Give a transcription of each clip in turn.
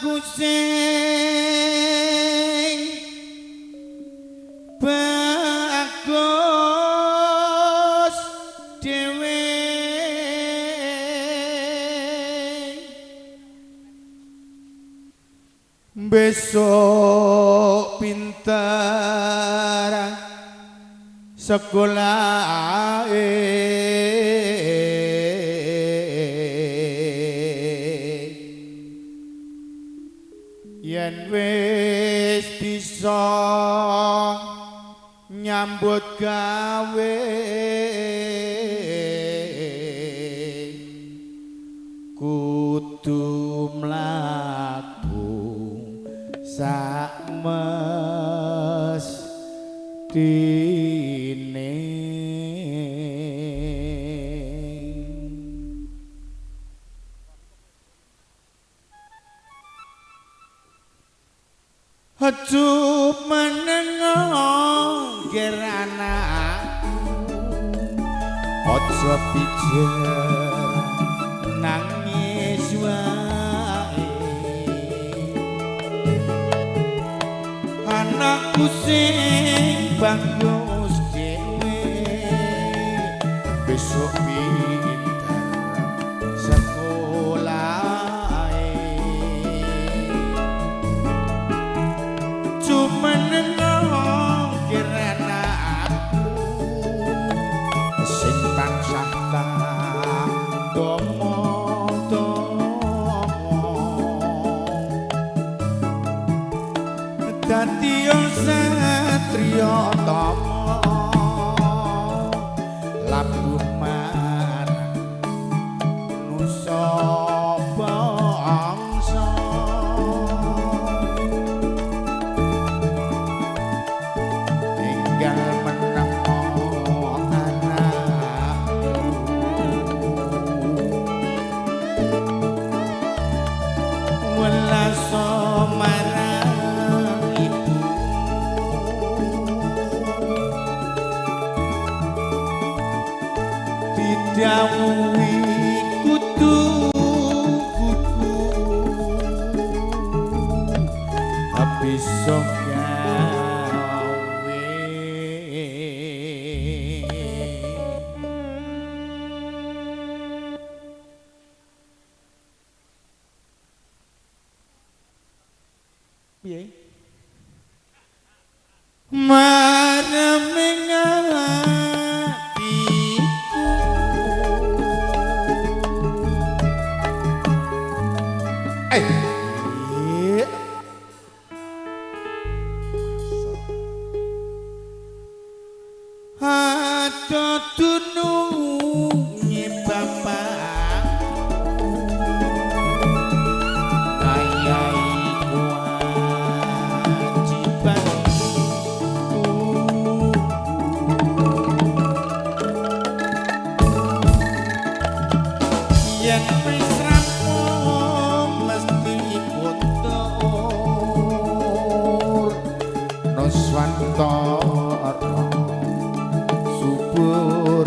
Anakku sing bagus dhewe, besok pinter sekolah. Yen wis bisa nyambut gawe, kudu mlaku sak mestine. Aja meneng ngger anakku, aja pijer nangis wae. Anakku sing bagus dhewe, besok pinter sekolah. Sing tansah tak tomo-tomo, dadi satriya tama labuh marang nusa bangsa. Tinggal meneng marang ibu, didhawuhi kudu kudu bisa gawe. Piye? Mareming atiku, aja dununge bapak yen wis rampung mesti kundur nuswantara subur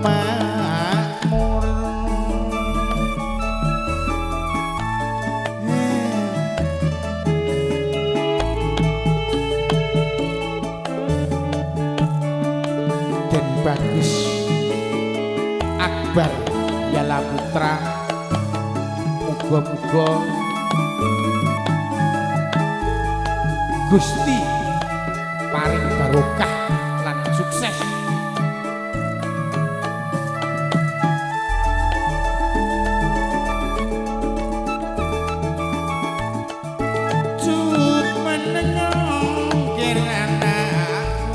makmur. Den Bagus Akbar Yala Putra, muga-muga Gusti paring barokah lan sukses. Cut meneng ngger anakku,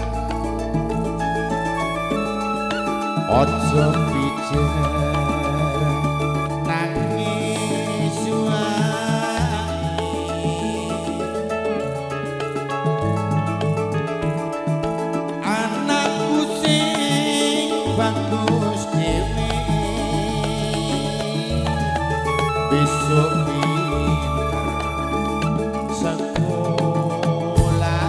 aja pijer nangis wae. Anakku sing bagus dhewe, besok pinter sekolah.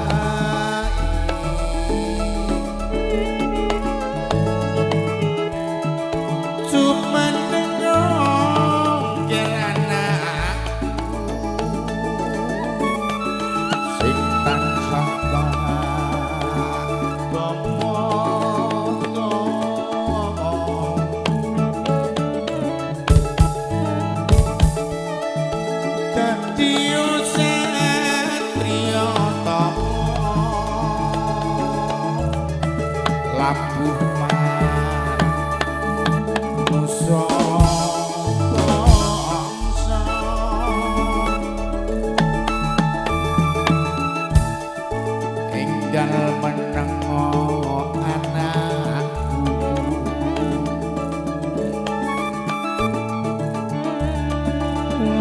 Cuman ngger anakku,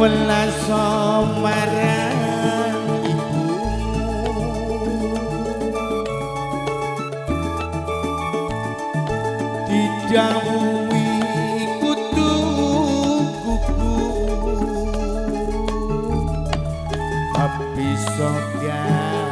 Welas marang ibumu didhawuhi kudu kuku bisa gawe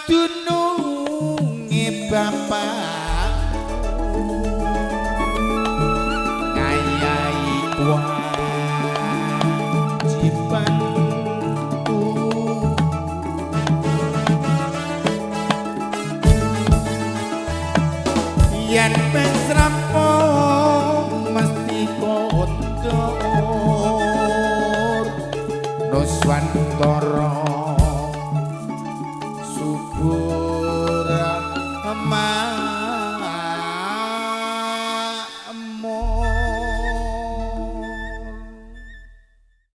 Dununge bapakmu ngayahi kewajibanku yen wis rampung mesti kondur Nuswantara subur maju.